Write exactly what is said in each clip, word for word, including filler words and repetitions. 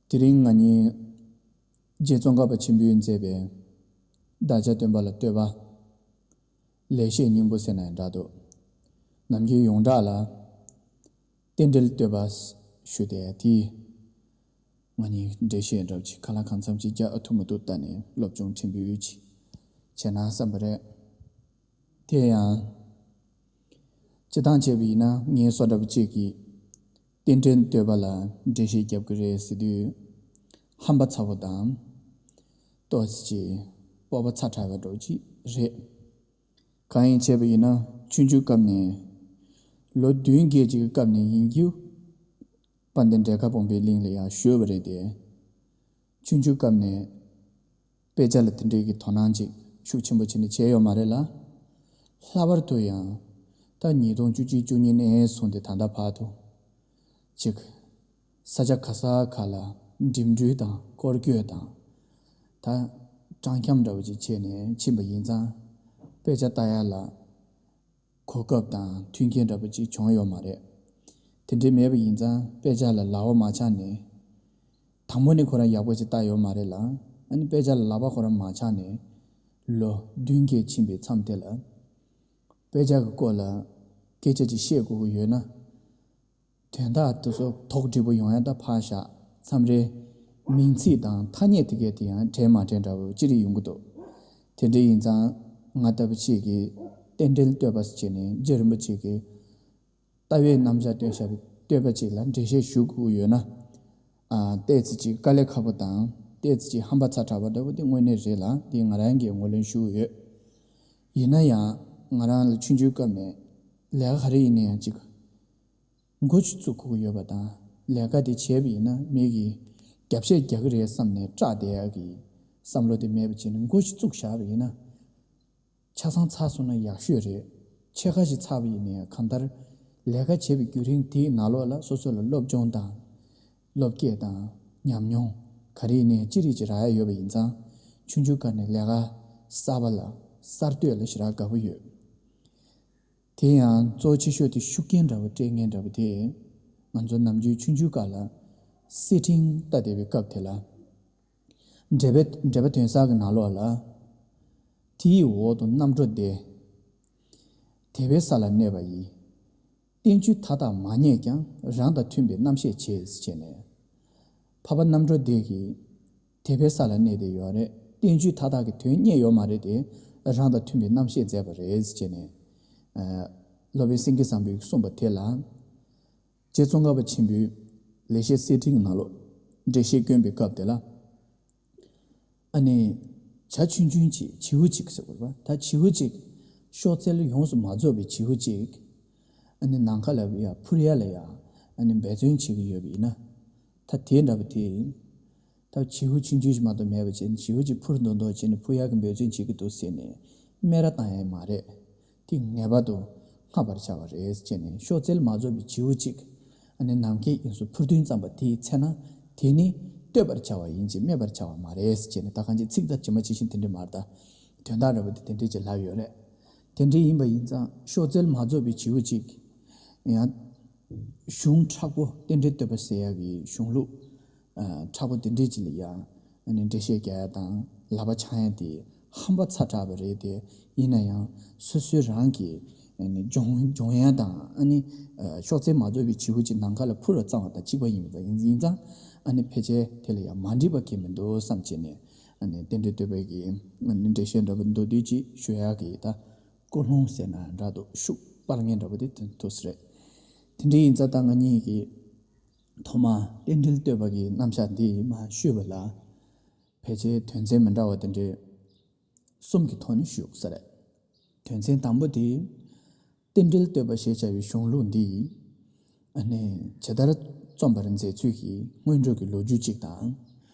དེ་རིང་ང་གཉིས་རྗེ་ཙོང་ཁ་པ་ཆེན་པོས་མཛད་པའི་བདག་ཅག་སྟོན་པ་ལ་བསྟོད་པ། ལེགས་བཤད་སྙིང་པོ་ཟེར་ན་ཡང་འདྲ་འདུག་ནམ་རྒྱུན་ཡོངས་གྲགས་ལ་རྟེན་འབྲེལ་བསྟོད་པ་ཞུ་དེ་དེ། ང་གཉིས་འགྲེལ་བཤད་འདྲ་བོ་ཅིག་གང་ལ་གང་འཚམ་ཅིག་རྒྱག་ཨ་ཐུབ་མི་ཐུབ་ལྟ་ནས་སློབ་སྦྱོང་ཕྲན་བུ་ཅིག་བྱས་ན་བསམ་པ་རེད། དེ་ཡང་། སྤྱིར་བཏང་བྱས་པ་ཡིན་ན་ངའི་བཟོ་འདྲ་པོ་གཅིག་གིས་རྟེན་འབྲེལ་བསྟོད་པ་ལ་འགྲེལ་བཤད་རྒྱབ་ཀྱི་རེད་ཟེར་དུས། ཧམ་པ་ཚ་པོ་དང་། ཏོག་ཙམ་ཅིག་སྤོབས་པ་ཚ་དྲགས་པ་འདྲ་པོ་ཅིག་རེད། གང་ཡིན་བྱས་པ་ཡིན་ན་ཆུང་ཆུང་སྐབས་ནས། ལོ་བདུན་བརྒྱད་ཅིག་གི་སྐབས་ནས་ཡིན་རྒྱུ། དཔལ་ལྡན་འབྲས་དཀར་དཔོན་པོའི་གླིང་ལ་ཡང་བཞུགས་པ་རེད་དེ། ཆུང་ཆུང་སྐབས་ནས་དཔེ་ཆ་ལ་དེ་འདྲའི་གི་དོ་སྣང་ཅིག་ཤུགས་ཆེན་པོ་བྱས་ནས་བྱས་ཡོད་མ་རེད་ལ། ལྷག་པར་དུ་ཡང་ད་ཉིས་སྟོང་བཅུ་གཅིག་བཅུ་གཉིས་ནས་བཟུང་སྟེ་ད་ལྟ་བར་དུ་ཅིག་ས་ཆ་ག་ས་ག་ལ་འགྲིམ་འགྲུལ་དང་སྐོར་སྐྱོད་དང་ད་སྤྲང་འཁྱམ་འདྲ་བོ་ཅིག་བྱས་ནས་ཕྱིན་པ་ཡིན་ཙང་དཔེ་ཆ་ལྟ་ཡ་ལ། གོ་སྐབས་དང་མཐུན་རྐྱེན་འདྲ་པོ་ཅིག་བྱུང་ཡོད་མ་རེད། དེ་འདྲའི་མེད་པ་ཡིན་ཙང་དཔེ་ཆ་ལ་ལག་པ་མ་འཆང་ནས། དང་པོ་ནས་ཁོ་རང་ཡག་པོ་ཅིག་ལྟ་ཡོད་མ་རེད་ལ། ཨ་ནི་དཔེ་ཆ་ལ་ལག་པ་ཁོ་རང་མ་འཆང་ནས། ལོ་བདུན་བརྒྱད་ཕྱིན་པའི་མཚམས་དེ་ལ། དཔེ་ཆ་གི་སྐོར་ལ་སྐད་ཆ་ཅིག་བཤད་དགོས་ཀྱི་ཡོད་ན། དོན་དག་དེ་ཚོ་དོག་འདྲི་པོ་ཡོང་ཡ་ད་ཕར་བཞག་མཚམས་རེ་མིང་ཚིག་དང་ཐ་སྙད་དེ་གས་དེ་ཡང་འདྲེས་མ་འདྲེས་འདྲ་བོ་ཅི་རིགས་ཡོང་གི་འདུག་དེ་འདྲ་ཡིན་ཙང་ང་ལྟ་བུ་ཅིག་གིས་རྟེན་འབྲེལ་བསྟོད་པ་ཟེར་བྱས་ནས་རྗེ་རིན་པོ་ཆེ་གིས་ལྟ་བའི་རྣམ་གཞག་སྟོན་བྱ་བའི་བསྟོད་པ་ཅིག་ལ་འགྲེལ་བཤད་ཞུ་དགོས་ཀྱི་ཡོད་ན། ཨ། ཏོག་ཙམ་ཅིག་དཀའ་ལས་ཁག་པོ་དང་ཏོག་ཙམ་ཅིག་ཧམ་པ་ཚ་དྲགས་པ་འདྲ་བོ་དེ་དངོས་གནས་རེད་ལ་དེ་ང་རང་གིས་ངོས་ལེན་ཞུ་གི་ཡོད། ཡིན་ན་ཡང་ང་རང་ལ་ཆུང་ཆུང་སྐབས་ནས་ལས་ཀ་ག་རེ་ཡིན་ན་ཡང་ཅིག་འགོ་ཅིག་བཙུགས་དགོས་ཀྱི་ཡོད་པ་དང་། ལས་ཀ་དེ་བྱས་པ་ཡིན་ན་མི་གིས་རྒྱབ་བཤད་རྒྱག་གི་རེད་བསམ་ནས་སྐྲག་བསྡད་ཡག་གི་བསམ་བློ་དེ་མེད་པ་བྱས་ནས་འགོ་ཅིག་བཙུགས་བཞག་པ་ཡིན་ན། ཆ་ཚང་ཚར་སོང་ན་ཡག་ཤོས་རེད། ཕྱེད་ཀ་ཞིག་ཚར་བ་ཡིན་ན་ཡང་གང་ལྟར་ལས་ཀ་བྱེད་པའི་བརྒྱུད་རིམ་དེའི་ནང་ལོགས་ལ་སོ་སོ་ལ་སློབ་སྦྱོང་དང་། བློ་སྐྱེད་དང་ཉམས་མྱོང་ག་རེ་ཡིན་ན་ཡང་ཅི་རིགས་ཅིག་རག་ཡ་ཡོད་པ་ཡིན་ཙང་། ཆུང་ཆུང་སྒང་ནས་ལས་ཀ་གསར་པ་ལ་གསར་གཏོད་ལ་ཞེ་དྲག་དགའ་པོ་ཡོད། དེ་ཡང་གཙོ་ཆེ་ཤོས་དེ་ཤུགས་རྐྱེན་འདྲ་བོ་སྤྲད་མཁན་འདྲ་བོ་དེ། ང་ཚོ་ནམ་རྒྱུན་ཆུང་ཆུང་སྒང་ལ་གསེར་ཕྲེང་ལྟ་བསྡད་པའི་སྐབས་དེ་ལ། འགྲེལ་པའི་འགྲེལ་པ་དོན་གསལ་གྱི་ནང་ལོགས་ལ། དེ་ཡི་འོག་ཏུ་རྣམ་གྲོལ་བདེ། དད་པའི་ས་ལ་གནས་པ་ཡིས། བསྟན་བཅོས་མཐའ་དག་མ་རྙེད་ཀྱང་རང་དང་མཐུན་པའི་རྣམ་བཤད་བྱེད་ཟེར་བྱས་ནས། འཕགས་པ་རྣམ་གྲོལ་བདེ་གིས་དད་པའི་ས་ལ་གནས་བསྡད་ཡོད་རེད། བསྟན་བཅོས་མཐའ་དག་གི་དོན་རྙེད་ཡོད་མ་རེད་དེ། རང་དང་མཐུན་པའི་རྣམ་བཤད་མཛད་པ་རེད་ཟེར་བྱས་ནས། ཨ། སློབ་དཔོན་སེང་གེ་བཟང་པོས་གསུངས་པ་དེ་ལ། རྗེ་ཙོང་ཁ་པ་ཆེན་པོས་ལེགས་བཤད་གསེར་ཕྲེང་ནང་ལོགས་འགྲེལ་བཤད་བསྐྱོན་པའི་སྐབས་དེ་ལ། ཨ་ནི། བྱ་ཆུང་ཆུང་ཅིག་བྱིའུ་གཅིག་ཟེར་དགོས་པ་ད་བྱིའུ་གཅིག་གཤོག་རྩལ་ཡོངས་སུ་མ་རྫོགས་པའི་བྱིའུ་གཅིག་ཨ་ནི་ནམ་མཁའ་ལ་ཡ་འཕུར་ཡ་ལ་ཡ་ཨ་ནི་འབད་བརྩོན་བྱེད་ཀྱི་ཡོད་པ་ཡིན་ན། ད་དེ་འདྲ་པོ་དེ། ད་བྱིའུ་ཆུང་ཆུང་ཞིག་མ་གཏོགས་མེད་པ་བྱས་ནས་བྱིའུ་གཅིག་འཕུར་མདོག་མདོག་བྱས་ནས་འཕུར་ཡག་གི་འབད་བརྩོན་བྱེད་ཀྱི་འདུག་ཟེར་ནས་སྨད་ར་བཏང་ཡ་མ་རེད། དེ་ངེས་པར་དུ་བསྔགས་པར་བྱ་བ་རེད་ཟེར་ནས་གཤོག་རྩལ་མ་རྫོགས་པའི་བྱིའུ་གཅིག་ཨ་ནི་ནམ་མཁའི་དབྱིངས་སུ་འཕུར་དོན་ཙམ་པ་དེའི་ཚེ་ན་དེ་ནི་བསྟོད་པར་བྱ་བ་ཡིན་གྱི་སྨད་པར་བྱ་བ་མ་རེད་ཟེར་ནས་ད་གང་ཅི་ཚིག་དང་ཇི་མ་ཇི་བཞིན་དེ་འདྲ་མ་རེད་ད། དོན་དག་འདྲ་པོ་དེ་དེ་འདྲ་ཅིག་ལབ་ཡོད་རེད། དེ་འདྲ་ཡིན་པ་ཡིན་ཙང་གཤོག་རྩལ་མ་རྫོགས་པའི་བྱིའུ་གཅིག་ཡང་། གཞུང་མཁྲེགས་པོ་རྟེན་འབྲེལ་བསྟོད་པ་ཟེར་ཡག་གི་གཞུང་ལུགས། ཨ། མཁྲེགས་པོ་དེ་འདྲས་ཅིག་ལ་ཡང་། ཨ་ནི་འགྲེལ་བཤད་རྒྱག་ཡ་དང་ལག་པ་འཆང་ཡ་དེ་ཧམ་པ་ཚ་དྲགས་པ་རེད་དེ། ཡིན་ན་ཡང་སོ་སོའི་རང་གི། ཨ་ནི་སྦྱོང་སྦྱོང་ཡ་དང་ཨ་ནི། ཨ། གཤོག་རྩལ་མ་རྫོགས་པའི་བྱིའུ་ཅིག་ནམ་མཁའ་ལ་འཕུར་ར་བརྩམས་པ་དང་གཅིག་པ་ཡིན་པ་ཡིན་ཡིན་ཙང་། ཨ་ནི་ཕལ་ཆེར་དེ་ལ་ཡང་མ་འགྲིག་པ་གང་མི་འདུག་བསམ་བྱས་ནས། ཨ་ནི་རྟེན་འབྲེལ་བསྟོད་པའི་གི། ཨ་ནི་འགྲེལ་བཤད་འདྲ་པོ་མདོར་བསྡུས་ཅིག་ཞུ་ཡག་གི་ད། ཀུན་སློང་ཟེར་ན་འདྲ་འདུག་ཤུགས་སྤར་མཁན་འདྲ་པོ་དེ་དེ་ཐུག་ས་རེད། དེ་འདྲ་ཡིན་ཙང་ད་ང་གཉིས་ཀྱིས་ཐོག་མ་རྟེན་འབྲེལ་བསྟོད་པ་གི་རྣམ་གཞག་འདི་མར་ཞུས་པ་ལ། ཕལ་ཆེར་དོན་ཚན་མི་འདྲ་བ་དེ་འདྲའི་གསུམ་གྱི་ཐོག་ནས་ཞུ་དགོས་ས་རེད། དོན་ཚན་དང་པོ་དེ། རྟེན་འབྲེལ་བསྟོད་པ་ཞེས་བྱ་བའི་གཞུང་ལུགས་འདི། ཨ་ནི་ཇི་ལྟར་རྩོམ་པར་མཛད་ཚུལ་གྱི་སྔོན་འགྲོ་གི་ལོ་རྒྱུས་གཅིག་དང་།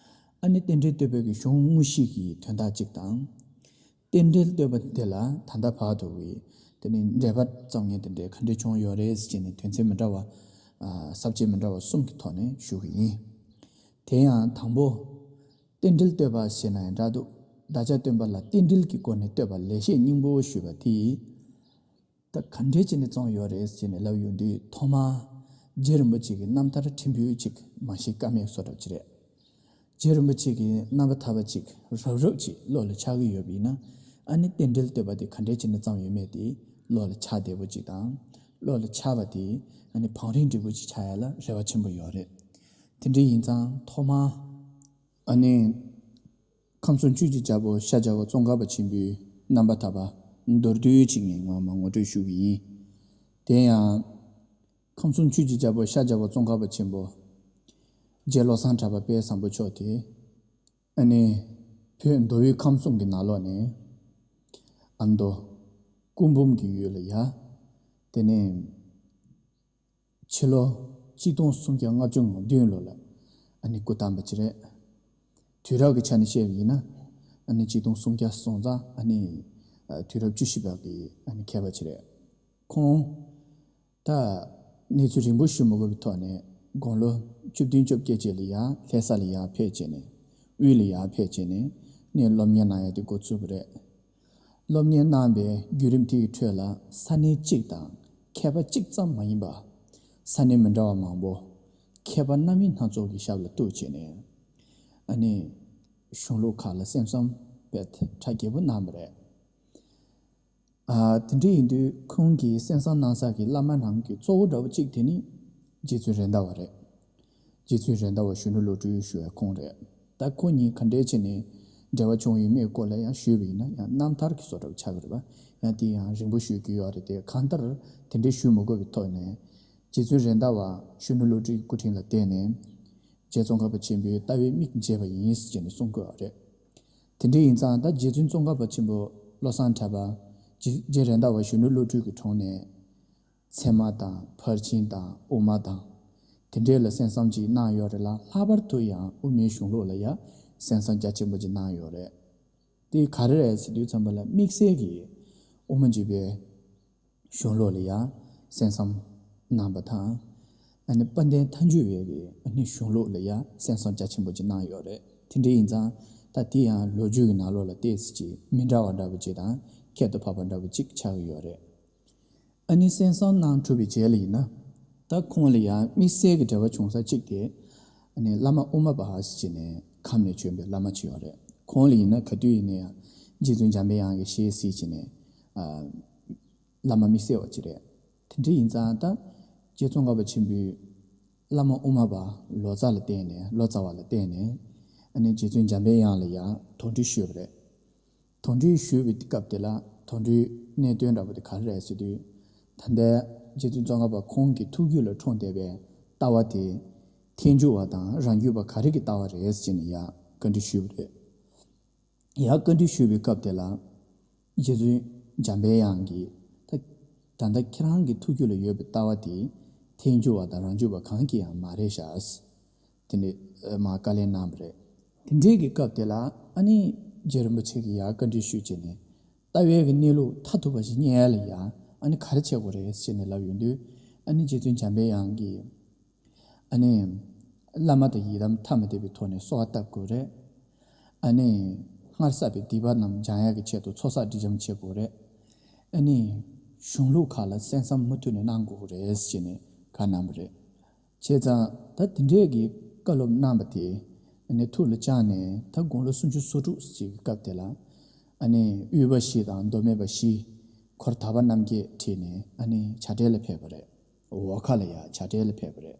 ཨ་ནི་རྟེན་འབྲེལ་བསྟོད་པའི་གི་གཞུང་དངོས་གཞི་གི་དོན་དག་གཅིག་དང་། རྟེན་འབྲེལ་བསྟོད་པ་འདི་ལ་ད་ལྟ་བར་དུ་གི་དེ་ནི་འགྲེལ་པ་རྩོམ་མཁན་དེ་འདྲའི་ག་འདྲ་བྱུང་ཡོད་རེད་ཟེར་ནས་དོན་ཚན་མི་འདྲ་བ། ཨ། ས་བཅད་མི་འདྲ་བ་གསུམ་གྱི་ཐོག་ནས་ཞུ་གི་ཡིན། དེ་ཡང་དང་པོ། རྟེན་འབྲེལ་བསྟོད་པ་ཞེས་ན་ཡང་འདྲ་འདུག་བདག་ཅག་སྟོན་པ་ལ་རྟེན་འབྲེལ་གྱི་སྒོ་ནས་བསྟོད་པ་ལེགས་བཤད་སྙིང་པོ་ཞུས་པ་དེ། ད་ག་འདྲས་བྱས་ནས་བརྩམས་ཡོད་རེད་ཟེར་ནས་ལབ་ཡོང་དུས་ཐོག་མར་རྗེ་རིན་པོ་ཆེ་གི་རྣམ་ཐར་ཕྲན་བུ་ཅིག་མ་ཤེས་ཀ་མེད་བཟོ་འདྲ་ཅིག་རེད། རྗེ་རིན་པོ་ཆེ་གི་རྣམ་པ་ཐར་པ་ཅིག་རབ་རིབ་ཅིག་བློ་ལ་འཆར་གྱི་ཡོད་པ་ཡིན་ན། ཨ་ནི་རྟེན་འབྲེལ་བསྟོད་པ་དེ་ག་འདྲས་བྱས་ནས་བརྩམས་ཡོད་མེད་དེ་བློ་ལ་འཆར་བདེ་པོ་ཅིག་དང་། བློ་ལ་འཆར་བ་དེ་ཨ་ནི་བང་རིམ་འགྲིག་པོ་ཅིག་ཆགས་ཡ་ལ་རེ་བ་ཆེན་པོ་ཡོད་རེད། དེ་འདྲ་ཡིན་ཙང་ཐོག་མར་ཨ་ནི་ཁམས་གསུམ་ཆོས་ཀྱི་རྒྱལ་པོ་ཤཱཀྱ་པ་ཙོང་ཁ་པ་ཆེན་པོའི་རྣམ་པ་ཐར་པ་མདོར་བསྡུས་ཅིག་ངས་ངོ་མ་ངོ་སྤྲོད་ཞུ་གི་ཡིན། དེ་ཡང་ཁམས་གསུམ་ཆོས་ཀྱི་རྒྱལ་པོ་ཤཱཀྱ་པ་ཙོང་ཁ་པ་ཆེན་པོ་རྗེ་བློ་བཟང་གྲགས་པ་དཔལ་བཟང་པོ་མཆོག་དེ་ཨ་ནི་བོད་མདོ་དབུས་ཁམས་གསུམ་གྱི་ནང་ལོགས་ནས་ཨ་མདོ་སྐུ་འབུམ་གྱི་ཡུལ་ལ་ཡ། དེ་ནས་ཕྱི་ལོ་གཅིག་སྟོང་སུམ་བརྒྱ་ལྔ་བཅུ་ང་བདུན་ལོ་ལ་ཨ་ནི་སྐུ་བལྟམས་པ་ཅིག་རེད། དུས་རབས་ཀྱི་ཆ་ནས་བཤད་པ་ཡིན་ན་ཨ་ནི་གཅིག་སྟོང་སུམ་བརྒྱ་སོང་ཙང་ཨ་ནི་དུས་རབས་བཅུ་བཞི་པ་གི་ཨ་ནི་མཁས་པ་ཅིག་རེད། ཁོང་ད་གནས་ཚུལ་རིང་པོ་ཞུ་མི་དགོས་པའི་ཐོག་ནས་དགུང་ལོ་བཅུ་བདུན་བཅོ་བརྒྱད་ཅིག་ལ་ཡ་ལྷ་ས་ལ་ཡར་ཕེབས་བྱས་ནས་དབུས་ལ་ཡར་ཕེབས་བྱས་ནས་ནས་སློབ་གཉེར་གནང་ཡ་དེ་འགོ་ཚུགས་པ་རེད། སློབ་གཉེར་གནང་བའི་བརྒྱུད་རིམ་དེ་ཡི་ཁྲོད་ལ་ས་གནས་གཅིག་དང་མཁས་པ་གཅིག་ཙམ་མ་ཡིན་པ། ས་གནས་མི་འདྲ་བ་མང་པོ་མཁས་པ་རྣམ་གཉིས་སྣ་ཚོགས་ཀྱི་ཞབས་ལ་གཏུགས་བྱས་ནས་ཨ་ནི་གཞུང་ལུགས་ཁག་ལ་གསན་བསམ་དཔེ་གྲ་རྒྱས་པོ་གནང་བ་རེད། ཨ། དེ་འདྲ་ཡིན་དུས་ཁོང་གིས་གསན་བསམ་གནང་ས་གི་བླ་མ་རྣམས་ཀྱི་གཙོ་བོ་འདྲ་བོ་གཅིག་དེ་ནི་རྗེ་བཙུན་རེད་མདའ་བ་རེད། རྗེ་བཙུན་རེད་མདའ་བ་གཞོན་ནུ་བློ་གྲོས་ཞུ་བའི་ཁོང་རེད། ད་ཁོ་གཉིས་ག་འདྲས་བྱས་ནས་འབྲེལ་བ་བྱུང་ཡོད་མེད་སྐོར་ལ་ཡང་ཞུས་པ་ཡིན་ན་ཡང་རྣམ་ཐར་གྱི་བཟོ་འདྲ་བོ་ཆགས་ཀྱི་རེད་པ། ཡང་དེ་ཡང་རིང་པོ་ཞུ་རྒྱུ་ཡོད་རེད་དེ། གང་ལྟར་དེ་འདྲས་ཞུ་མི་དགོས་པའི་ཐོག་ནས་རྗེ་བཙུན་རེད་མདའ་བ་གཞོན་ནུ་བློ་གྲོས་ཀྱི་སྐུ་དྲིན་ལ་བརྟེན་ནས་རྗེ་ཙོང་ཁ་པ་ཆེན་པོའི་ལྟ་བའི་མིག་འབྱེད་པ་ཡིན་ཟེར་ནས་གསུང་གི་ཡོད་རེད། དེ་འདྲ་ཡིན་ཙང་ད་རྗེ་བཙུན་ཙོང་ཁ་པ་ཆེན་པོ་བློ་བཟང་གྲགས་པ་རྗེ་རྗེ་རེད་མདའ་བ་གཞོན་ནུ་བློ་གྲོས་ཀྱི་དྲུང་ནས་ཚད་མ་དང་ཕར་ཕྱིན་དང་དབུ་མ་དང་དེ་འདྲས་ལ་གསན་བསམ་ཅིག་གནང་ཡོད་རེད་ལ། ལྷག་པར་དུ་ཡང་དབུ་མའི་གཞུང་ལུགས་ལ་ཡང་གསན་བསམ་རྒྱ་ཆེན་པོ་ཅིག་གནང་ཡོད་རེད། དེ་ག་རེ་རེད་ཟེར་དུས་ཙམ་པ་ལ་དམིགས་བསལ་གྱི་དབུ་མ་འཇུག་པའི་གཞུང་ལུགས་ལ་ཡང་གསན་བསམ་གནང་བ་དང་། ཨ་ནི་དཔལ་ལྡན་མཐའ་འཇུག་པའི་གི་ཨ་ནི་གཞུང་ལུགས་ལ་ཡང་གསན་བསམ་རྒྱ་ཆེན་པོ་ཅིག་གནང་ཡོད་རེད། དེ་འདྲ་ཡིན་ཙང་ད་དེ་ཡང་ལོ་རྒྱུས་ཀྱི་ནང་ལོགས་ལ་ཏོག་ཙམ་ཅིག་མི་འདྲ་བ་འདྲ་པོ་ཅིག་དང་ཁྱད་དུ་འཕགས་པ་འདྲ་པོ་ཅིག་ཆགས་ཀྱི་ཡོད་རེད། ཨ་ནི་གསན་བསམ་གནང་གྲུབ་པའི་རྗེས་ལ་ཡིན་ན། ད་ཁོང་ལ་ཡང་དམིགས་བསལ་གྱི་འབྲེལ་བ་བྱུང་ས་གཅིག་དེ། ཨ་ནི་བླ་མ་དབུ་མ་པ་ཟེར་བྱས་ནས་ཁམས་ནས་བྱོན་པའི་བླ་མ་ཅིག་ཡོད་རེད། ཁོང་ལ་ཡིན་ན་ག་དུས་ཡིན་ན་ཡང་རྗེ་བཙུན་འཇམ་པའི་དབྱངས་ཀྱི་ཞལ་གཟིགས་བྱས་ནས། ཨ། བླ་མ་དམིགས་བསལ་བ་ཅིག་རེད། དེ་འདྲ་ཡིན་ཙང་ད་རྗེ་ཙོང་ཁ་པ་ཆེན་པོས་བླ་མ་དབུ་མ་པ་ལོ་ཙཱ་ལ་བསྟེན་ནས་ལོ་ཙཱ་བ་ལ་བསྟེན་ནས་ཨ་ནི་རྗེ་བཙུན་འཇམ་པའི་དབྱངས་ལ་ཡང་དོགས་འདྲི་ཞུས་པ་རེད། དོགས་འདྲི་ཞུས་པའི་སྐབས་དེ་ལ་དོགས་འདྲིའི་གནད་དོན་འདྲ་པོ་དེ་ག་རེ་རེད་ཟེར་དུས། ད་ལྟའི་རྗེ་བཙུན་ཙོང་ཁ་པ་ཁོང་གི་ཐུགས་རྒྱུད་ལ་འཁྲུངས་བསྡད་པའི་ལྟ་བ་དེ་ཐལ་འགྱུར་བ་དང་རང་རྒྱུད་པ་ག་རེ་གི་ལྟ་བ་རེད་ཟེར་ནས་ཡང་བཀའ་འདྲི་ཞུས་པ་རེད། ཡང་བཀའ་འདྲི་ཞུས་པའི་སྐབས་དེ་ལ་རྗེ་བཙུན་འཇམ་པའི་དབྱངས་ཀྱིས་ད་ད་ལྟ་ཁྱེད་རང་གི་ཐུགས་རྒྱུད་ལ་ཡོད་པའི་ལྟ་བ་དེ་ཐལ་འགྱུར་བ་དང་རང་རྒྱུད་པ་གང་གི་ཡང་མ་རེད་ཤག། དེ་འདྲའི་མར་བཀའ་ལན་གནང་བ་རེད། དེ་འདྲའི་གི་སྐབས་དེ་ལ་ཨ་ནི་རྗེ་རིན་པོ་ཆེ་གིས་ཡང་བཀའ་འདྲི་ཞུས་བྱས་ནས་ལྟ་བའི་གི་གནས་ལུགས་མཐར་ཐུག་པ་ཞིག་རྙེད་ཡ་ལ་ཡང་ཨ་ནི་ག་རེ་བྱེད་དགོས་རེད་ཟེར་ནས་ལབ་ཡོང་དུས། ཨ་ནི་རྗེ་བཙུན་འཇམ་པའི་དབྱངས་ཀྱིས་ཨ་ནི་བླ་མ་དང་ཡི་དམ་ཐ་མལ་པའི་ཐོག་ནས་གསོལ་བ་བཏབ་དགོས་རེད། ཨ་ནི་སྔར་བསགས་པའི་སྡིག་པ་རྣམས་སྦྱང་ཡ་གི་ཆེད་དུ་ཚོགས་བསགས་སྒྲིབ་སྦྱང་བྱེད་དགོས་རེད། ཨ་ནི་གཞུང་ལུགས་ཁག་ལ་གསན་བསམ་མུ་མཐུད་ནས་གནང་དགོས་རེད་ཟེར་ནས་བཀའ་གནང་བ་རེད། བྱས་ཙང་ད་དེ་འདྲས་ཀྱི་བཀའ་སློབ་གནང་བ་དེ་ཨ་ནི་ཐུགས་ལ་བཅངས་ནས་ད་དགུང་ལོ་སུམ་ཅུ་སོ་དྲུག་ཅིག་གི་སྐབས་དེ་ལ་ཨ་ནི་དབུས་པ་བཞི་དང་མདོ་སྨད་པ་བཞི་འཁོར་དག་པ་རྣམ་བརྒྱད་ཁྲིད་ནས་ཨ་ནི་བྱ་བྲལ་ལ་ཕེབས་པ་རེད། འོ་ཁ་ལ་ཡ་བྱ་བྲལ་ལ་ཕེབས་པ་རེད།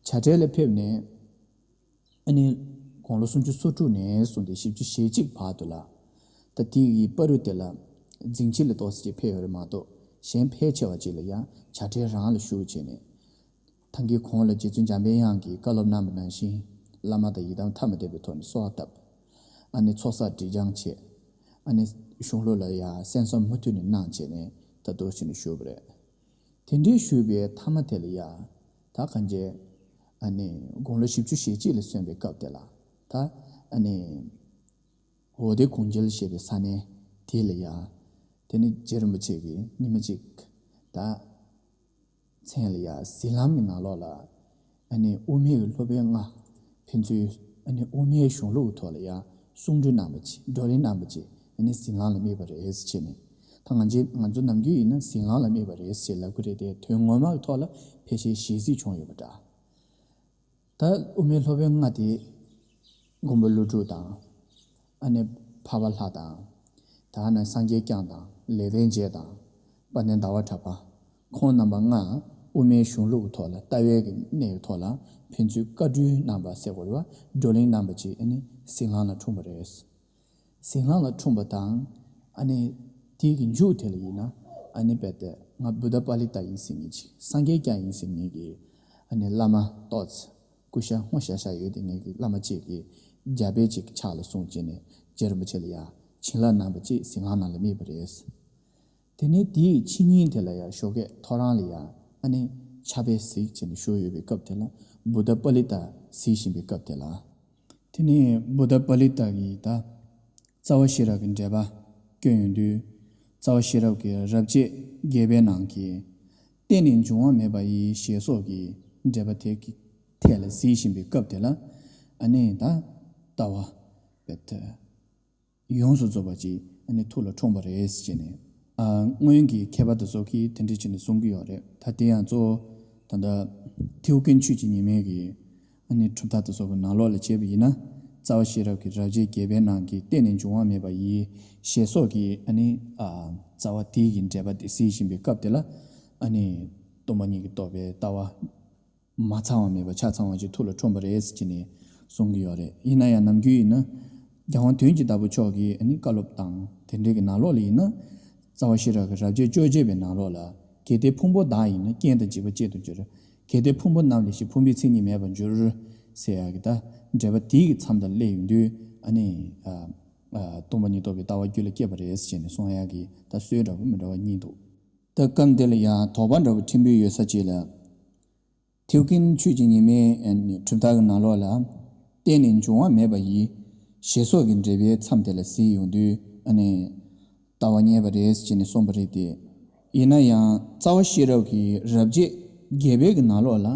བྱ་བྲལ་ལ་ཕེབས་ནས་ཨ་ནི་དགུང་ལོ་སུམ་ཅུ་སོ་དྲུག་ནས་བཟུང་སྟེ་བཞི་བཅུ་ཞེ་གཅིག་བར་དུ་ལ་ད་དེ་ཡི་བར་དུ་དེ་ལ་རྫིང་ཕྱི་ལ་ཏོག་ཙམ་ཅིག་ཕེབས་ཡོད་རེད་མ་གཏོགས་གཞན་ཕལ་ཆེ་བ་ཅིག་ལ་ཡང་བྱ་བྲལ་རང་ལ་བཞུགས་བྱས་ནས། ད་གིན་གོང་ལ་རྗེ་བཙུན་འཇམ་པའི་དབྱངས་ཀྱིས་བཀའ་སློབ་གནང་བ་ནང་བཞིན་བླ་མ་དང་ཡི་དམ་ཐ་མལ་པའི་ཐོག་ནས་གསོལ་བ་བཏབ། ཨ་ནི་ཚོགས་བསགས་སྒྲིབ་སྦྱང་བྱས། ཨ་ནི་གཞུང་ལུགས་ལ་ཡང་གསན་བསམ་མུ་མཐུད་ནས་གནང་བྱས་ནས་ད་དུ་ཕྱིན་ནས་བཞུགས་པ་རེད། དེ་འདྲའི་བཞུགས་པའི་མཐའ་མ་དེ་ལ་ཡ། ད་གང་བྱས། ཨ་ནི་དགུང་ལོ་བཞི་བཅུ་ཞེ་གཅིག་ལ་སོན་པའི་སྐབས་དེ་ལ། ད་ཨ་ནི་འོ་དེ་གུང་རྒྱལ་ཞེས་པའི་ས་གནས་དེ་ལ་ཡ། དེ་ནི་རྗེ་རིན་པོ་ཆེ་གིས་ཉི་མ་གཅིག་ད་མཚན་ལ་ཡ་ཟིལ་ལམ་གྱི་ནང་ལོགས་ལ། ཨ་ནི་དབུ་མའི་སློབ་དཔོན་ལྔ། ཕན་ཚུན་ཨ་ནི་དབུ་མའི་གཞུང་ལུགས་ཀྱི་ཐོག་ལ་ཡང་གསུང་གྲོས་གནང་བ་ཅིག་བགྲོ་གླེང་གནང་བ་ཅིག་ཨ་ནི་ཟིལ་ལམ་ལ་དམིགས་པ་རེད་ཟེར་བྱས་ནས། ད་ང་ཚོའི་ང་ཚོ་ནམ་རྒྱུན་ཡིན་ན་ཟིལ་ལམ་ལ་དམིགས་པ་རེད་ཟེར་ལབ་ཀྱི་རེད་དེ། དོན་ངོ་མ་གི་ཐོག་ལ་ཕལ་ཆེར་ཞལ་གཟིགས་བྱུང་ཡོད་པ་འདྲ། ད་དབུ་མའི་སློབ་དཔོན་ལྔ་དེ་ མགོན་པོ་ཀླུ་སྒྲུབ་དང་། ཨ་ནི་འཕགས་པ་ལྷ་དང་། ད་ནི་སངས་རྒྱས་བསྐྱངས་དང་ལེགས་ལྡན་འབྱེད་དང་། དཔལ་ལྡན་ཟླ་བ་གྲགས་པ། ཁོང་རྣམ་པ་ལྔ་དབུ་མའི་གཞུང་ལུགས་ཐོག་ལ་ལྟ་བའི་གནས་ཀྱི་ཐོག་ལ་ཕན་ཚུན་བཀའ་བཀྲོལ་གནང་བ་ཟེར་དགོས་རེད་བ། བགྲོ་གླེང་གནང་བ་བཅས་ཨ་ནི་ཟིང་ལམ་ལ་འཁྲུངས་པ་རེད། ཟིང་ལམ་ལ་འཁྲུངས་པ་དང་། ཨ་ནི་དེའི་གི་མཇུག་དེ་ལ་ཡིན་ན། ཨ་ནི་རྦད་དེ་ང་བུདྡྷ་པཱ་ལི་ཏ་ཡིན་ཟེར་མཁན་ཅིག་སངས་རྒྱས་བསྐྱངས་ཡིན་ཟེར་མཁན་གྱི་ཨ་ནི་བླ་མ་ཏོག་ཙམ་སྐུ་ཤ་སྔོ་ཤ་ཤ་ཡོད་དེ་ངེད་ཀྱི་བླ་མ་གཅིག་གིས་རྒྱ་དཔེ་ཅིག་ཕྱག་ལ་བཟུང་བྱས་ནས་རྗེ་རིན་པོ་ཆེ་ལ་ཡ་བྱིན་རླབས་གནང་བ་ཅིག་ཟིང་ལམ་ནང་ལ་རྨིས་པ་རེད། དེ་ནས་དེའི་ཕྱི་ཉིན་དེ་ལ་ཡ་ཞོགས་ཀས་ཐོ་རངས་ལ་ཡ་ཨ་ནི་ཕྱག་དཔེ་གཟིགས་བྱས་ནས་བཞུགས་ཡོད་པའི་སྐབས་དེ་ལ་བུདྡྷ་པཱ་ལི་ཏ་གཟིགས་བཞིན་པའི་སྐབས་དེ་ལ། དེ་ནས་བུདྡྷ་པཱ་ལི་ཏ་གིས་ད་རྩ་བ་ཤེས་རབ་ཀྱི་འགྲེལ་པ་བཀོད་ཡོང་དུས། རྩ་བ་ཤེས་རབ་ཀྱི་རབ་བྱེད་བརྒྱད་པའི་ནང་གི་རྟེན་ནི་འབྱུང་བ་མེད་པ་ཡི་ཞེས་སོགས་ཀྱི་འགྲེལ་པ་དེ་གི་ཐད་ལ་གཟིགས་བཞིན་པའི་སྐབས་དེ་ལ། ཨ་ནི་ད་ལྟ་བ་རྦད་དེ་ཡོངས་སུ་རྫོགས་པ་ཅིག་ཨ་ནི་ཐུགས་ལ་འཁྲུངས་པ་རེད་ཟེར་ནས། ཨ་སྔོན་གྱི་མཁས་པ་དེ་ཚོ་གིས་དེ་འདྲ་བྱས་ནས་གསུང་གི་ཡོད་རེད། ད་དེ་ཡང་གཙོ་བོ་ད་ལྟ་ཐེའུ་ཀིན་ཆོས་ཀྱི་ཉི་མའི་གི་ཨ་ནི་གྲུབ་མཐའ་དེ་ཚོ་གི་ནང་ལོགས་ལ་བྱས་པ་ཡིན་ན། རྩ་བ་ཤེས་རབ་ཀྱི་རབ་བྱེད་བརྒྱད་པའི་ནང་གི་རྟེན་ནི་འབྱུང་བ་མེད་པ་ཡི་ཞེས་སོགས་ཀྱི་ཨ་ནི་ཨ་རྩ་བ་དེའི་གི་འགྲེལ་པ་དེ་གཟིགས་བཞིན་པའི་སྐབས་དེ་ལ། ཨ་ནི་སྟོང་པ་ཉིད་ཀྱིས་རྟོགས་པའི་ལྟ་བ་མ་ཚང་བ་མེད་པ་ཆ་ཚང་བ་ཅིག་ཐུགས་ལ་འཁྲུངས་པ་རེད་ཟེར་གྱི་ནས་གསུང་གི་ཡོད་རེད། ཡིན་ན་ཡང་ནམ་རྒྱུན་ཡིན་ན་རྒྱལ་དབང་དོན་གྱི་བདག་པོ་མཆོག་གིས་ཨ་ནི་བཀའ་སློབ་དང་དེ་འདྲའི་གི་ནང་ལོགས་ལ་ཡིན་ན། རྩ་བ་ཤེས་རབ་ཀྱི་རབ་བྱེད་བཅོ་བརྒྱད་པའི་ནང་ལོགས་ལ། གལ་ཏེ་ཕུང་པོ་བདག་ཡིན་ན་རྐྱེན་དང་བྱེད་པ་གཅིག་ཏུ་འགྱུར། གལ་ཏེ་ཕུང་པོ་རྣམས་ལས་ཕྱེ་ཕུང་པོའི་མཚན་ཉིད་མེད་པར་འགྱུར། ཟེར་ཡག་གི་ད་འགྲེལ་པ་དེའི་གི་མཚམས་དང་སླེབས་ཡོང་དུས། ཨ་ནི་ཨ་ཨ་སྟོང་པ་ཉིད་རྟོགས་པའི་ལྟ་བ་རྒྱུད་ལ་སྐྱེས་པ་རེད་ཟེར་ནས་གསུང་ཡག་གི་ད་སྲོལ་འདྲ་པོ་མི་འདྲ་བ་གཉིས་འདུག་ད་སྐབས་འདི་ལ་ཡང་དོགས་པ་འདྲ་པོ་ཕྲན་བུ་ཡོད་ས་ཅིག་ལ། ཐེའུ་ཀིན་ཆོས་ཀྱི་ཉི་མའི་གྲུབ་མཐའ་གི་ནང་ལོགས་ལ། རྟེན་ནི་འབྱུང་བ་མེད་པ་ཡི། ཞེས་སོགས་ཀྱི་འགྲེལ་པའི་མཚམས་དེ་ལ་གཟིགས་ཡོང་དུས་ཨ་ནི་ལྟ་བ་རྙེད་པ་རེད་ཅེས་ནས་གསུངས་པ་རེད་དེ། ཡིན་ན་ཡང་རྩ་བ་ཤེས་རབ་ཀྱི་རབ་བྱེད་བརྒྱད་པའི་གི་ནང་ལོགས་ལ།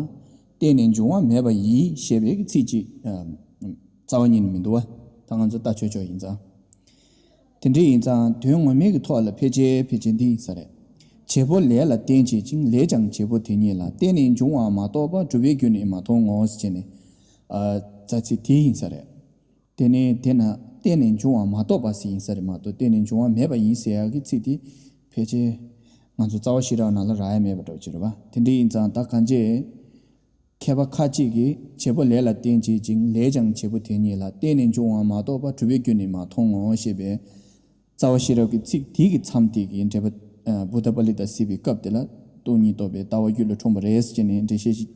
རྟེན་ནི་འབྱུང་བ་མེད་པ་ཡི་ཞེས་པའི་གི་ཚིག་ཅིག་རྩ་བ་ཉིད་ནས་མི་འདུག་བ། ད་ང་ཚོ་ལྟ་ཆོག་ཆོག་ཡིན་ཙང་། དེ་འདྲ་ཡིན་ཙང་དོན་ངོ་མའི་གི་ཐོག་ལ་ཕལ་ཆེར་ཕལ་ཆེར་འདི་ཡིན་ས་རེད། བྱེད་པོ་ལས་ལ་རྟེན་བྱེད་ཅིང་ལས་ཀྱང་བྱེད་པོ་དེ་ཉིད་ལ་རྟེན་ནི་འབྱུང་བ་མ་གཏོགས་པ་གྲུབ་པའི་རྒྱུ་ནི་མ་མཐོང་ངོ་ཟེར་ནས། ཨ་རྩ་ཚིག་དེ་ཡིན་ས་རེད། དེ་ནས་དེ་ན་རྟེན་ནི་འབྱུང་བ་མ་གཏོགས་པ་ཟེར་ཡིན་ས་རེད་མ་གཏོགས་རྟེན་ནི་འབྱུང་བ་མེད་པ་ཡིན་ཟེར་ཡག་གི་ཚིག་དེ་ཕལ་ཆེར་ང་ཚོ་རྩ་བ་ཤེས་རབ་ནང་ལ་རག་ཡ་མེད་པ་འདྲ་བོ་ཅིག་རེད་བ། དེ་འདྲ་ཡིན་ཙང་ད་གང་ཅི། མཁས་པ་ཁ་ཅིག་གིས་བྱེད་པོ་ལས་ལ་རྟེན་བྱེད་ཅིང་ལས་ཀྱང་བྱེད་པོ་དེ་ཉིད་ལ་རྟེན་ནི་འབྱུང་བ་མ་གཏོགས་པ་གྲུབ་པའི་རྒྱུ་ནི་མ་མཐོང་ངོ་ཞེས་པའི་རྩ་བ་ཤེས་རབ་ཀྱི་ཚིག་དེ་གི་མཚམས་དེ་གི་འགྲེལ་པ་ཨ་བུདྡྷ་པཱ་ལི་ཏ་གཟིགས་པའི་སྐབས་དེ་ལ་སྟོང་ཉིད་རྟོགས་པའི་ལྟ་བ་རྒྱུད་ལ་འཁྲུངས་པ་རེད་ཅེས་ནས་འགྲེལ་བཤད་ཞིག་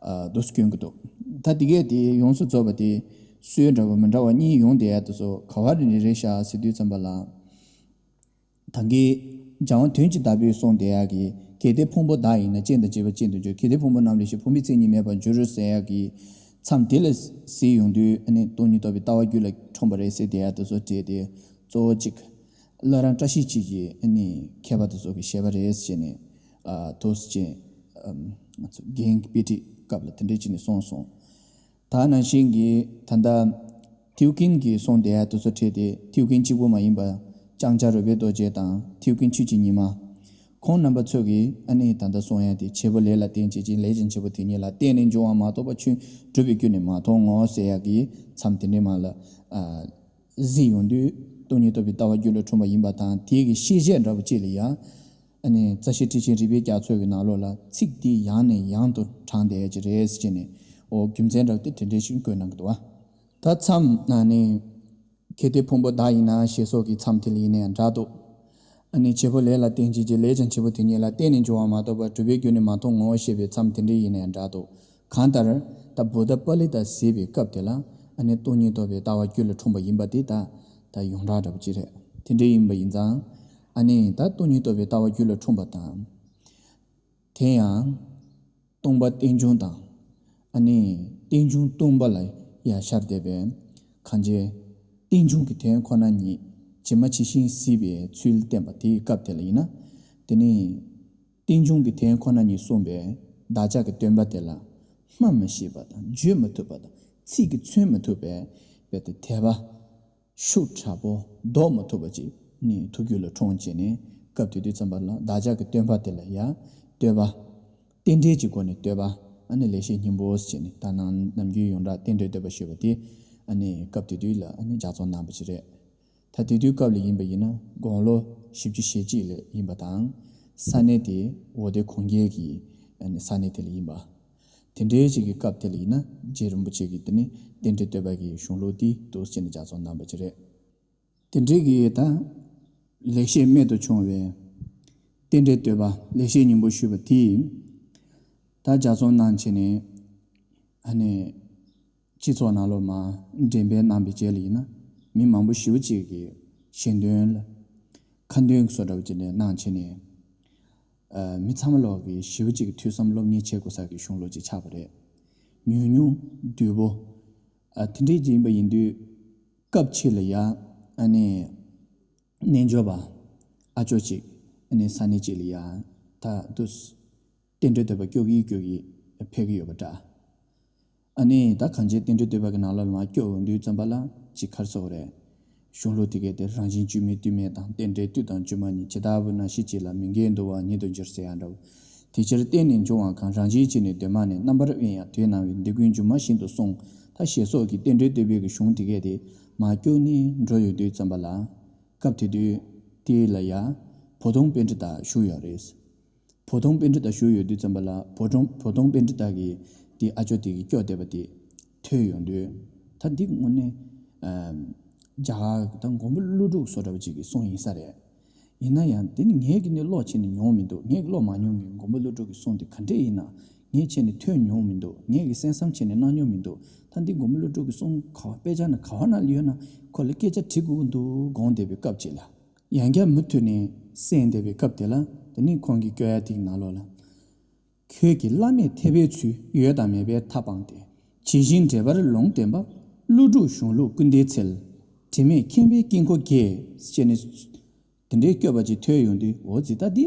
ཨ་འདུག་སེ་སྐྱོན་གྱི་འདུག་ད་དེ་གས་དེ་ཡོངས་སུ་རྫོགས་པ་དེ་སྲོལ་འདྲ་བ་མི་འདྲ་བ་གཉིས་ཡོང་བསྡད་ཡ་དེ་ཚོ་ག་བ་རེ་ནས་རེད་ཤག་ཟེར་དུས་ཙམ་པ་ལ། ད་གིན་རྒྱལ་དབང་དོན་གྱི་བདག་པོས་གསུངས་བསྡད་ཡག་གི་གལ་ཏེ་ཕུང་པོ་བདག་ཡིན་ན་རྐྱེན་དང་བྱེད་པ་གཅིག་ཏུ་འགྱུར། གལ་ཏེ་ཕུང་པོ་རྣམས་ལས་ཕྱེ་ཕུང་པོའི་མཚན་ཉིད་མེད་པར་འགྱུར་ཟེར་ཡག་གི་མཚམས་དེ་ལ་གཟིགས་ཡོང་དུས་ཨ་ནི་སྟོང་ཉིད་རྟོགས་པའི་ལྟ་བ་རྒྱུད་ལ་འཁྲུངས་པ་རེད་ཟེར་བསྡད་ཡག་དེ་ཚོ་བྲིས་ཏེ་གཙོ་བོ་གཅིག་བླ་བྲང་བཀྲ་ཤིས་འཁྱིལ་གྱི་ཨ་ནི་མཁས་པ་དེ་ཚོ་གི་བཞེད་པ་རེད་ཟེར་ནས་ཨ་འདུག་སེ་ཨམ་ང་ཚོ་རྒན་གྱི་དཔེ་ཁྲིད་སྐབས་ལ་དེ་འདྲས་བྱས་ནས་གསུངས་སོང་། ད་ནང་བཞིན་གྱི་ད་ལྟ་ཐེའུ་ཀིན་གྱིས་གསུངས་བསྡད་ཡ་དེ་ཚོ་བྲིས་ཏེ་ཐེའུ་ཀིན་གཅིག་པུ་མ་ཡིན་པ་ལྕང་སྐྱ་རོལ་པའི་རྡོ་རྗེ་དང་ཐེའུ་ཀིན་ཆོས་ཀྱི་ཉི་མ། ཁོང་རྣམ་པ་ཚོ་གིས་ཨ་ནི་ད་ལྟ་གསུངས་ཡ་དེ་བྱེད་པོ་ལས་ལ་རྟེན་བྱེད་ཅིང་ལས་ཀྱང་བྱེད་པོ་དེ་ཉིད་ལ་རྟེན་ནི་འབྱུང་བ་མ་གཏོགས་པ་ཆོས་གྲུབ་པའི་རྒྱུ་ནི་མ་མཐོང་ངོ་ཟེར་ཡ་གི་མཚམས་དེ་འདྲའི་མ་ལ་ཨ་གཟིགས་ཡོང་དུས་སྟོང་ཉིད་རྟོགས་པའི་ལྟ་བ་རྒྱུད་ལ་འཁྲུངས་པ་ཡིན་པ་དང་དེ་གི་ཤེས་བྱེད་འདྲ་པོ་གཅིག་ལ་ཡ། ཨ་ནི་རྩ་ཤེ་ཊཱིཀ་ཆེན་རིགས་པའི་རྒྱ་མཚོ་གི་ནང་ལོགས་ལ་ཚིག་འདི་ཡང་ནས་ཡང་དུ་དྲངས་བསྡད་ཀྱི་རེད་ཟེར་ནས་འོ་རྒྱུ་མཚན་འདྲ་པོ་དེ་དེ་འདྲའི་ཞིག་བཀོད་གནང་གི་འདུག་བ། ད་མཚམས་ཨ་ནི་གལ་ཏེ་ཕུང་པོ་བདག་ཡིན་ན་ཞེས་སོགས་ཀྱི་མཚམས་དེ་ལ་ཡིན་ན་ཡང་འདྲ་འདུག་ཨ་ནི་བྱེད་པོ་ལས་ལ་རྟེན་བྱེད་ཅིང་ལས་ཀྱང་བྱེད་པོ་དེ་ཉིད་ལ་རྟེན་ནི་འབྱུང་བ་མ་གཏོགས་པར་གྲུབ་པའི་རྒྱུ་ནི་མ་མཐོང་ངོ་ཞེས་པའི་མཚམས་དེ་འདྲ་ཡིན་ན་ཡང་འདྲ་འདུག་གང་ལྟར་ད་བུདྡྷ་པཱ་ལི་ཏ་གཟིགས་པའི་སྐབས་དེ་ལ་ཨ་ནི་སྟོང་ཉིད་རྟོགས་པའི་ལྟ་བ་རྒྱུད་ལ་འཁྲུངས་པ་ཡིན་པ་དེ་ད་ད་ཡོངས་གྲགས་འདྲ་པོ་ཅིག་རེད། དེ་འདྲ་ཡིན་པ་ཡིན་ཙང་ཨ་ནི་ད་སྟོང་ཉིད་རྟོགས་པའི་ལྟ་བ་རྒྱུད་ལ་འཁྲུངས་པ་དང་། དེ་ཡང་སྟོང་པ་རྟེན་འབྱུང་དང་། ཨ་ནི་རྟེན་འབྱུང་སྟོང་པ་ལ་ཡང་ཤར་བསྡད་པའི་གང་ཅི། རྟེན་འབྱུང་གི་དོན་ཁོ་ན་ཉིད་ཇི་མ་ཇི་བཞིན་གཟིགས་པའི་ཚུལ་བསྟན་པ་དེའི་སྐབས་དེ་ལ་ཡིན་ན། དེ་ནི་རྟེན་འབྱུང་གི་དོན་ཁོ་ན་ཉིད་གསུངས་པས་བདག་ཅག་གི་སྟོན་པ་དེ་ལ་སྨྲ་མི་ཤེས་པ་དང་བརྗོད་མི་ཐུབ་པ་དང་ཚིག་གིས་མཚོན་མི་ཐུབ་པའི་རྦད་དེ་དད་པ་ཤུགས་དྲག་པོ་བཟློག་མི་ཐུབ་པ་ཅིག་ནི་ཐུགས་རྒྱུད་ལ་འཁྲུངས་བྱས་ནས་སྐབས་དེ་དུས་ཙམ་པ་ལ་བདག་ཅག་གི་སྟོན་པ་དེ་ལ་ཡང་བསྟོད་པ། རྟེན་འབྲེལ་གྱི་སྒོ་ནས་བསྟོད་པ་ཨ་ནི་ལེགས་བཤད་སྙིང་པོ་ཟེར་བྱས་ནས་ད་ནང་ནམ་རྒྱུན་ཡོངས་གྲགས་རྟེན་འབྲེལ་བསྟོད་པ་ཞུས་པ་དེ་ ཨ་ནི་སྐབས་དེ་དུས་ལ་ཨ་ནི་ལྗགས་རྩོམ་གནང་བ་ཅིག་རེད། ད་དེ་དུས་སྐབས་ལ་ཡིན་པ་ཡིན་ན་དགུང་ལོ་བཞི་བཅུ་ཞེ་གཅིག་ལ་ཡིན་པ་དང་། ས་གནས་དེ་འོ་དེ་གོང་རྒྱལ་གྱི་ཨ་ནི་ས་གནས་དེ་ལ་ཡིན་པ། དེ་འདྲའི་ཅིག་གི་སྐབས་དེ་ལ་ཡིན་ན་རྗེ་རིན་པོ་ཆེ་གིས་དེ་ནི་རྟེན་འབྲེལ་བསྟོད་པ་གི་གཞུང་ལུགས་འདི་འདུག་ཟེར་ནས་ལྗགས་རྩོམ་གནང་བ་ཅིག་རེད། དེ་འདྲའི་གི་ད་ལེགས་བཤད་རྨད་དུ་བྱུང་བའི་རྟེན་འབྲེལ་བསྟོད་པ་ལེགས་བཤད་སྙིང་པོ་ཞུས་པ་དེ་ད་ལྗགས་རྩོམ་གནང་བྱས་ནས་ཨ་ནི་སྤྱི་ཚོགས་ནང་ལོགས་མར་འགྲེམས་སྤེལ་གནང་བའི་རྗེས་ལ་ཡིན་ན་མི་མང་པོ་ཞེ་པོ་ཅིག་གི་ཞལ་འདོན་ལ་ཁ་འདོན་བཟོ་འདྲ་བོ་ཅིག་ནས་གནང་བྱས་ནས་ཨ་མི་ཚང་མ་ལོག་གི་ཞེ་པོ་ཅིག་གི་ཐོས་བསམ་སློབ་གཉེར་བྱེད་དགོས་ས་གི་གཞུང་ལུགས་ཅིག་ཆགས་པ་རེད། ཉུང་ཉུང་བསྡུས་པོ། ཨ་དེ་འདྲའི་ཅིག་ཡིན་པ་ཡིན་དུས་སྐབས་ཕྱེད་ལ་ཡ་ཨ་ནི་རྣལ་འབྱོར་པ་ཨ་ཅོ་ཅིག་ཨ་ནི་ས་གནས་ཅིག་ལ་ཡ་ད་དུ་རྟེན་འབྲེལ་བསྟོད་པ་སྐྱོར་གྱི་སྐྱོར་གྱི་ཕེབས་ཀྱི་ཡོད་པ་འདྲ། ཨ་ནི་ད་གང་ཅི་རྟེན་འབྲེལ་བསྟོད་པ་གི་ནང་ལོགས་ལ་མར་སྐྱོར་ཡོང་དུས་ཙམ་པ་ལ་ཅིག་ག་རེ་ཟེར་དགོས་རེད། གཞུང་ལུགས་དེ་གའི་དེ་རང་བཞིན་བཅོས་མིན་རྟུལ་མིན་དང་རྟེན་འབྲེལ་དུས་དང་བཅོས་མ་གཉིས། ཇི་ལྟ་བུ་ན་གཞི་གཅིག་ལ་མི་འགལ་འདུ་བ་ཉིད་དུ་འགྱུར་ཟེར་ཡ་འདྲ་བོ། དེ་ཕྱིར་རྟེན་ནི་འབྱུང་བ་གང་། རང་བཞིན་གཅིག་ནི་གདོད་མ་ནས། རྣམ་པར་དབེན་ཡང་དོན་སྣང་བས། འདི་ཀུན་སྒྱུ་མ་བཞིན་དུ་གསུངས། ད་ཞེས་སོགས་ཀྱི་རྟེན་འབྲེལ་བསྟོད་པའི་གི་གཞུང་དེ་གས་དེ་མར་སྐྱོར་ནས་འགྲོ་ཡོང་དུས་ཙམ་པ་ལ། སྐབས་དེ་དུས་དེ་ལ་ཡ་བོ་དོང་པཎྜི་ཏ་བཞུགས་ཡོད་རེད། བོ་དོང་པཎྜི་ཏ་བཞུགས་ཡོད་དུས་ཙམ་པ་ལ་བོ་དོང་བོ་དོང་པཎྜི་ཏ་གི་དེ་ཨ་ཅོ་དེ་གི་སྐྱོར་བསྡད་པ་དེ་ཐོས་ཡོང་དུས། ད་འདི་དངོས་གནས་ཨ་རྒྱ་གར་གི་ད་མགོན་པོ་ཀླུ་སྒྲུབ་བཟོ་འདྲ་བོ་ཅིག་གི་གསུང་ཡིན་ས་རེད། ཡིན་ན་ཡང་དེ་ནི་ངས་ཀྱི་ནི་ཀློག་བྱས་ནས་མྱོང་མི་འདུག་ངས་ཀྱི་ཀློག་མ་མྱོང་གི་མགོན་པོ་ཀླུ་སྒྲུབ་ཀྱི་གསུང་དེ་ག་འདྲས་ཡིན་ན་ངས་བྱས་ནས་ཐོས་མྱོང་མི་འདུག་ངས་ཀྱི་གསན་བསམ་བྱས་ནས་གནང་མྱོང་མི་འདུག་ད་འདི་མགོན་པོ་ཀླུ་སྒྲུབ་ཀྱི་གསུང་ག་བ་དཔེ་ཆ་ན་ག་བ་ན་ཡོད་ན་ཁོ་ལ་སྐད་ཆ་དྲི་དགོས་ཀྱི་འདུག་དགོངས་བསྡད་པའི་སྐབས་ཅིག་ལ། ཡང་བསྐྱར་མུ་མཐུད་ནས་གསན་བསྡད་པའི་སྐབས་དེ་ལ་དེ་ནི་ཁོང་གི་སྐྱོར་ཡ་དེའི་ནང་ལོགས་ལ། ཁྱོད་ཀྱིས་བླ་མེད་ཐེག་པའི་ཚུལ། ཡོད་དང་མེད་པའི་མཐའ་སྤངས་ཏེ། ཇི་བཞིན་འགྲེལ་པར་ལུང་བསྟན་པ། ཀླུ་སྒྲུབ་གཞུང་ལུགས་ཀུན་ལྡན་ཚུལ། དྲི་མེད་མཁྱེན་པའི་དཀྱིལ་འཁོར་རྒྱས། ཅེས་ནས། དེ་འདྲའི་སྐྱོར་བ་ཅིག་ཐོས་ཡོང་དུས་འོ་ཙི་ད་འདི།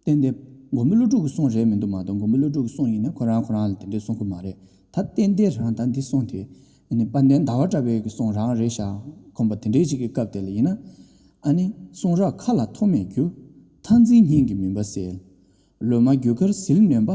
ཏན་ཏན་མགོན་པོ་ཀླུ་སྒྲུབ་ཀྱི་གསུང་རེད་མི་འདུག་མ་གཏོགས་མགོན་པོ་ཀླུ་སྒྲུབ་ཀྱི་གསུང་ཡིན་ན་ཁོ་རང་ཁོ་རང་ལ་དེ་འདྲའི་གསུང་གི་མ་རེད། ད་ཏན་ཏན་རང་ད་འདི་གསུང་དེ། ཨ་ནི་དཔལ་ལྡན་ཟླ་བ་གྲགས་པའི་གི་གསུང་རང་རེད་ཤག་དགོངས་པ་དེ་འདྲའི་ཅིག་གི་སྐབས་དེ་ལ་ཡིན་ན། ཨ་ནི་གསུང་རབ་མཁའ་ལ་ཐོགས་མེད་རྒྱུ། མཐར་འཛིན་སྙིང་གི་མུན་པ་སེལ། ལོ་མ་རྒྱུ་སྐར་ཟིལ་གནོན་པ།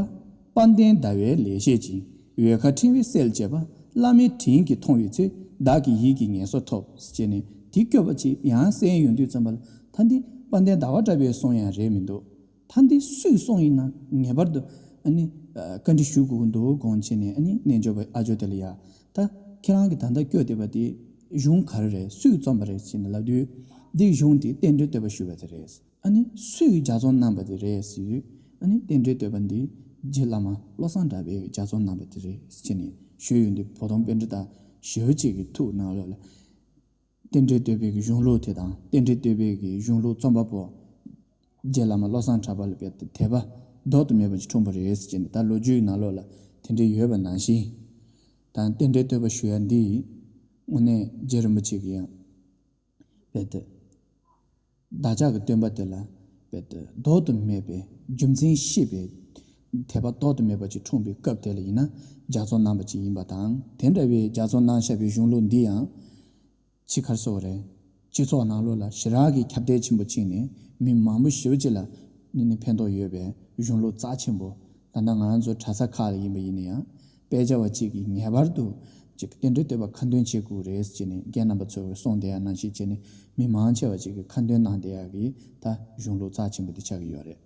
དཔལ་ལྡན་ཟླ་བའི་ལེགས་བཤད་ཅིང་། འོད་དཀར་ཕྲེང་བའི་གསལ་བྱེད་པ། བླ་མའི་དྲིན་གྱིས་མཐོང་བའི་ཚུལ། བདག་གི་ཡིད་ཀྱིས་ངེས་སོ་ཐོབ། ཅེས་ནས་དེ་སྐྱོར་བ་ཅིག་ཡང་གསན་ཡོང་དུས་ཙམ་པ་ལ་ད་འདི་དཔལ་ལྡན་ཟླ་བ་གྲགས་པའི་གསུང་ཡང་རེད་མི་འདུག་ད་འདི་སུས་གསུང་ཡིན་ན་ངེས་པར་དུ་ཨ་ནི་བཀའ་འདྲི་ཞུ་དགོས་ཀྱི་འདུག་དགོངས་བྱས་ནས་ཨ་ནི་རྣལ་འབྱོར་པ་ཨ་ཇོ་དེ་ལ་ཡ། ད་ཁྱེད་རང་གི་ད་ལྟ་སྐྱོར་བསྡད་པ་དེ་གཞུང་ག་རེ་རེད། སུས་རྩོམ་པ་རེད་ཟེར་ནས་ལབ་དུས། འདི་གཞུང་དེ་རྟེན་འབྲེལ་བསྟོད་པ་ཞུས་པ་དེ་རེད། ཨ་ནི་སུས་ལྗགས་རྩོམ་གནང་པ་དེ་རེད་ཟེར་དུས། ཨ་ནི་རྟེན་འབྲེལ་བསྟོད་པ་འདི་རྗེ་བླ་མ་བློ་བཟང་གྲགས་པས་ལྗགས་རྩོམ་གནང་པ་དེ་རེད་ཟེར་ནས་ཞུས་ཡོང་དུས་བོ་དོང་པཎྜི་ཏ་ཞེ་པོ་ཅིག་གི་ཐུགས་ནང་ལོགས་ལ། རྟེན་འབྲེལ་བསྟོད་པའི་གི་གཞུང་ལུགས་དེ་དང་རྟེན་འབྲེལ་བསྟོད་པའི་གི་གཞུང་ལུགས་རྩོམ་པ་པོ། རྗེ་བླ་མ་བློ་བཟང་གྲགས་པ་ལ་དཔེ་དད་པ་ལྡོག་ཏུ་མེད་པ་ཅིག་འཁྲུངས་པ་རེད་ཟེར་གྱི་འདུག་ད་ལོ་རྒྱུས་ནང་ལོགས་ལ་དེ་འདྲ་ཡོད་པ་ནང་བཞིན། ད་རྟེན་འབྲེལ་བསྟོད་པ་ཞུ་ཡ་འདི་དངོས་གནས་རྗེ་རིན་པོ་ཆེ་གི་ཡང་དཔེ་དེ། བདག་ཅག་གི་སྟོན་པ་དེ་ལ་དཔེ་དེ་ལྡོག་ཏུ་མེད་པའི་རྒྱུ་མཚན་ཤེས་པའི་དད་པ་ལྡོག་ཏུ་མེད་པ་ཅིག་འཁྲུངས་པའི་སྐབས་དེ་ལ་ཡིན་ན་ལྗགས་རྩོམ་གནང་པ་ཅིག་ཡིན་པ་དང་། དེ་འདྲ་བའི་ལྗགས་རྩོམ་གནང་བཞག་པའི་གཞུང་ལུགས་འདི་ཡང་། ཅིག་ག་རེ་ཟེར་དགོས་རེད། སྤྱི་ཚོགས་ནང་ལོགས་ལ་ཞེ་དྲག་གི་ཁྱབ་གདལ་ཆེན་པོ་ཕྱིན་ནས་མི་མང་པོ་ཞེ་པོ་ཅིག་ལ་ནི་ནི་ཕན་ཐོགས་ཡོད་པའི་གཞུང་ལུགས་རྩ་ཆེན་པོ། ད་ལྟ་ང་རང་ཚོ་གྲྭ་ས་ཁག་ལ་ཡིན་པ་ཡིན་ན་ཡང་དཔེ་ཆ་བ་གཅིག་གིས་ངེས་པར་དུ་ཅིག་རྟེན་འབྲེལ་བསྟོད་པ་ཁ་འདོན་བྱེད་དགོས་རེད་ཅེས་ནས་རྒན་རྣམ་པ་ཚོས་གསུངས་བསྡད་ཡ་ནང་བཞིན་བྱས་ནས་མི་མང་ཆེ་བ་ཅིག་གིས་ཁ་འདོན་གནང་བསྡད་ཡ་གི་ད་གཞུང་ལུགས་རྩ་ཆེན་པོ་དེ་ཆགས་ཀྱི་ཡོད་རེད།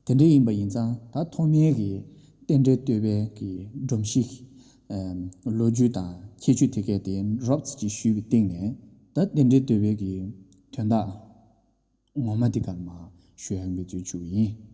དེ་འདྲ་ཡིན་པ་ཡིན་ཙང་ད་ཐོག་མའི་གི་རྟེན་འབྲེལ་བསྟོད་པའི་གི་སྒྲོམ་གཞི། ཨམ། ལོ་རྒྱུས་དང་ཁྱད་ཆོས་དེ་གས་དེ་རོབ་ཙམ་ཅིག་ཞུས་པའི་སྟེང་ནས་ད་རྟེན་འབྲེལ་བསྟོད་པའི་གི་དོན་དག་ངོ་མ་དེ་ག་མར་ཞུ་ཡག་འབད་བརྩོན་ཞུ་གི་ཡིན།